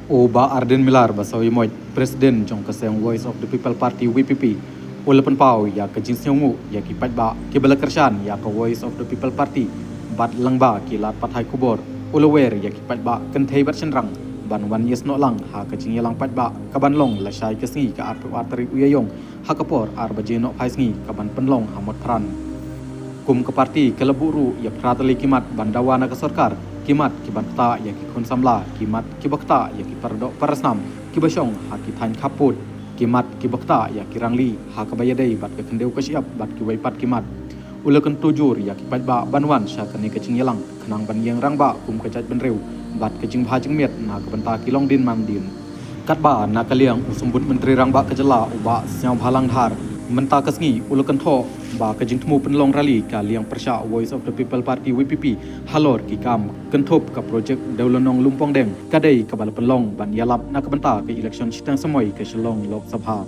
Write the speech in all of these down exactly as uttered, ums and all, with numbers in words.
U Bah Ardent Miller Basaiawmoit, President jong ka seng Voice of the People Party, V P P, u la pynpaw ïa ka jingsngewnguh ïa ki paidbah kiba la kyrshan ïa ka Voice of the People Party bad lyngba ki lad pathai khubor, u la wer ïa ki paidbah kynthei bad shynrang ban wan ïasnoh lang ha ka jingïalang paidbah kaban long lashai ka sngi ka arphew ar tarik u Ïaïong ha ka por ar baje nohphai sngi kaban pynlong ha Motphran. Kum ka party ka la buh ruh ïa phra tylli ki mat ban dawa na ka sorkar, ki mat kiban ktah ïa ki khun samla, ki mat kiba ktah ïa ki paradoh parasnam kiba shong ha ki thaiñ khappud, ki mat kiba ktah ïa ki rangli ha kaba ïadei bad ka khyndew ka shyiap bad kiwei pat ki mat. U la kyntu jur ïa ki paidbah ban wan sha kane ka jingïalang khnang ban ïeng rangbah kum ka jaitbynriew bad ka jingbha jingmiat na ka bynta ki longdien mandien. Katba na ka liang u Symbud Myntri Rangbah ka jylla u Bah Sniawbhalang Dhar mynta ka sngi u la kynthoh ba ka jingthmu pynlong rally ka liang pyrshah Voice of the People Party, V P P, halor ki kam kynthup ka projek Dewlynnong Lumpongdeng ka dei kaba la pynlong ban ïalap na ka bynta ka election shiteng samoi ka Shillong Lok Sabha.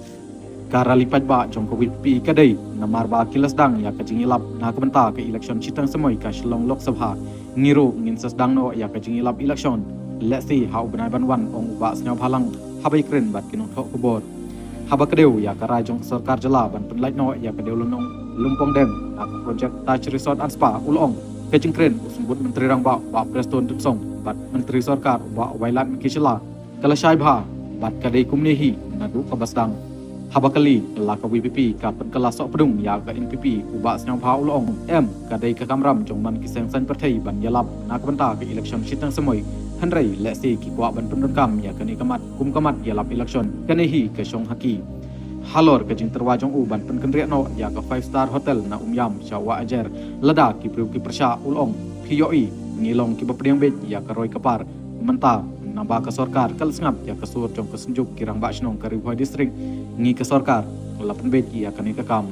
Ka rally paidbah jong ka V P P ka dei namar ba ki la sdang ïa ka jingïalap na ka bynta ka election shiteng samoi ka Shillong Lok Sabha. Ngi ruh ngin sa sdang noh ïa ka jingïalap election, lehse ha u bnai ban wan, ong u Bah Sniawbhalang haba ïakren bad ki nongthoh khubor. Haba kdew ïa ka rai jong ka sorkar jylla ban pynlait noh ïa ka Dewlynnong Lumpongdeng na ka projek Taj Resort and Spa, u la ong ka jingkren u Symbud Myntri Rangbah Bah Prestone Tynsong bad Myntri Sorkar Bah Wailadmiki Shylla ka la shai bha bad ka dei kumne hi naduh kaba sdang. Haba kylli la ka V P P ka pynkylla sohpdung ïa ka N P P, u Bah Sniawbha u la ong em, ka dei ka kamram jong man ki seng saiñ pyrthei ban ïalap na ka bynta ka election shiteng samoi, hynrei lehse ki kwah ban pyndonkam ïa kane ka mat kum ka mat ïalap election, kane hi ka shong ha ki. Halor ka jingtyrwa jong u ban pynkynriah noh ïa ka five star hotel na Umiam sha Wah Ajer lada ki briew ki pyrshah, u la ong, phi ïohi, ngi long kiba pdiang beit ïa ka roi ka par mynta naba ka sorkar ka la sngap ïa ka sur jong ka Synjuk ki Rangbah Shnong ka Ri Bhoi District. Ngi ka sorkar la pynbeit ïa kane ka kam.